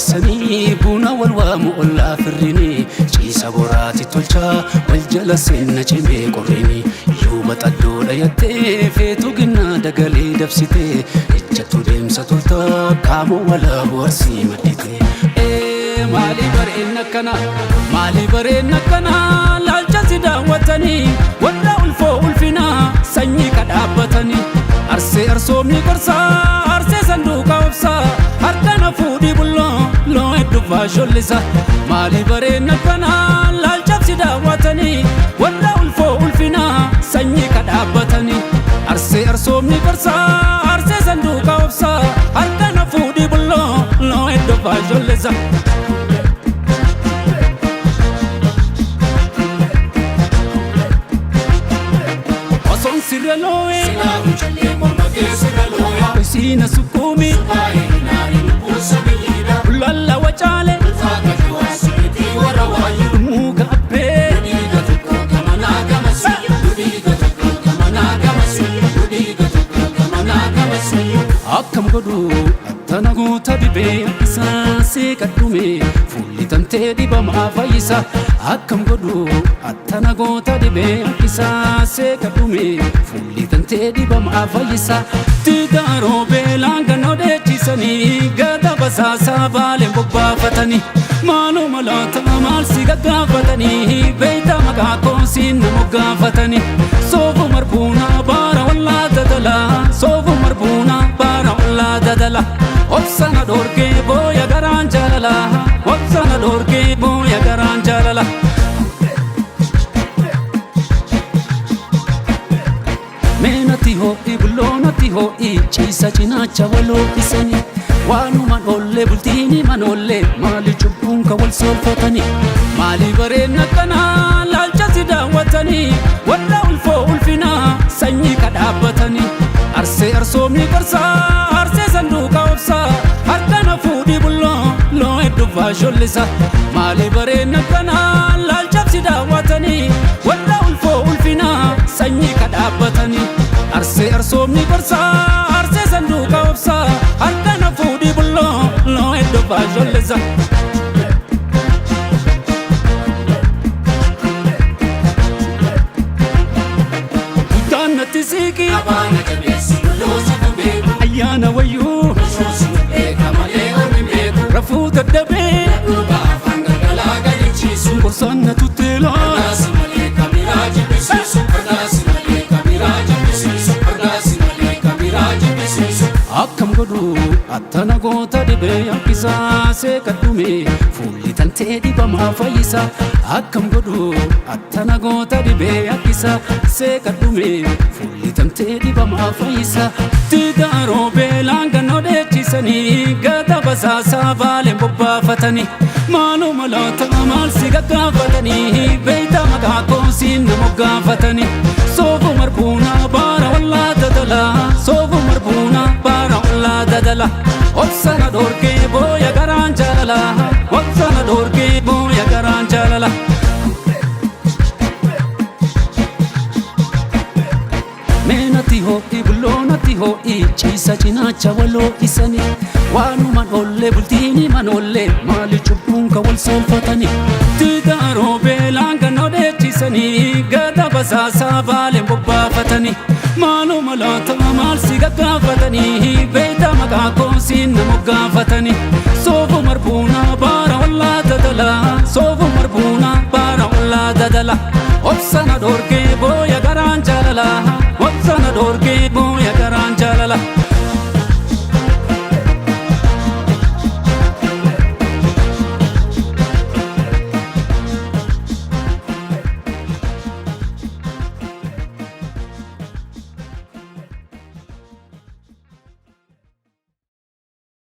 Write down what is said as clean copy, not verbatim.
Barreessanii buna wal waamu ollaa firrini ciisa boraati tolchaa wal jala seenna cimee qorrini yuuba xaddoo dhayattee feetu ginnaa dagalee dabsitee ejjattu deemsa toltaa kaamoo walaabu arsii maddite. Maali bareen akkana maali bareen akkana laalcha si daawwatanii warra ulfoo ulfinaa sanyii kadhaabbatanii arsee arsoomni gorsaa arsee sanduuqa obsaa harka na fuudhii bulloo loo hedduu faashollisa maali bareen akkana laalcha si daawwatanii warra ulfoo ulfinaa sanyii kadhaabbatanii arsee arsoomni gorsaa arsee sanduuqa obsaa harka na fuudhii bulloo loo hedduu faashollisa. Osoon sirra loo'ee Silaa callee morma keessa looya. Isiina sukkuumi Baay'ee naani lubbuun sabiyyiidha. Lalla wacaale Ulfaata jiwaasuutii warra waayyuu. Muka abbee Dhiiga tokko gamanaa gamasi. Dhiiga tokko gamanaa gamasi. Dhiiga tokko gamanaa gamasi. Akkam godhu attana goota dibee isaa seeqadhume fuulli tantee dibamaa fayyisa. Akkam godhu attana goota dibee isaa seeqadhume fuulli tantee dibamaa fayyisa. Tigaaroo beelaan kan odeechisanii gata basaasaa baaleen bobbaafatanii maaluma laata maal si gaggaafatanii beeyta maqaa koosiin na moggaafatanii soofu marbuunaa baara wallaa dadalaa soofu marbuunaa baara wallaa dadala obsana dhoorgee booya garaan jaalala obsana dhoorgee booya garaan jaalala. Meenati ho'i bulloonati ho'i ciisa cinaacha waloo isanii waanuma dhoollee bultiini manoollee maali cubbuun ka wal soolfatanii maali bareen akkanaa laalcha si daawwatanii warra ulfoo ulfinaa sanyii kadhaabbatanii arsee arsoomni gorsaa arsee sanduuqa obsaa harka na fuudhii bulloo loo hedduu faashollisa maali bareen akkanaa laalcha si daawwatanii warra ulfoo ulfinaa sanyii kadhaabbatanii arsee arsoomni gorsaa arsee sanduuqa obsaa harka na fuudhii bulloo loo hedduu faashollisa. Guddaan natti siiqii Abaana jabeessi bulloo situ beeku. Ayyaana wayyuu Osoo situ beeka malee ormi beeku. Rafuu dadhabee Dhugaa afaan galgalaa gadi ciisu. Qorsaan na tutteelaa Kadaasi malee kabiraa jibbisiisu. Kadaasi malee kabiraa jibbisiisu. Kadaasi malee kabiraa jibbisiisu. Akkam godhu attana goota dhibee akkisaa seeqadhume fuulli tantee dibamaa fayyisa. Akkam godhu attana goota dhibee akkisaa seeqadhume fuulli tantee dibamaa fayyisa. Tigaaroo beelaan kan odeechisanii gata basaasaa baaleen bobbaafatanii maaluma laata maal si gaggaafatanii beeyta maqaa koosiin na moggaafatanii soofu marbuunaa baara wallaa dadalaa soofu marbuunaa baara wallaa dadala obsana dhoorgee booya garaan jaalala obsana dhoorgee booya garaan jaalala. Meenati ho'i bulloonati ho'i ciisa cinaacha waloo isanii waanuma dhoollee bultiini manoollee maali cubbuun ka wal soolfatanii tigaaroo beelaan kan odeechisanii gata basaasaa baaleen bobbaafatanii maaluma laata maal si gaggaafatanii beeyta maqaa koosiin na moggaafatanii soofu marbuunaa baara wallaa dadalaa soofu marbuunaa baara wallaa dadala obsana dhoorgee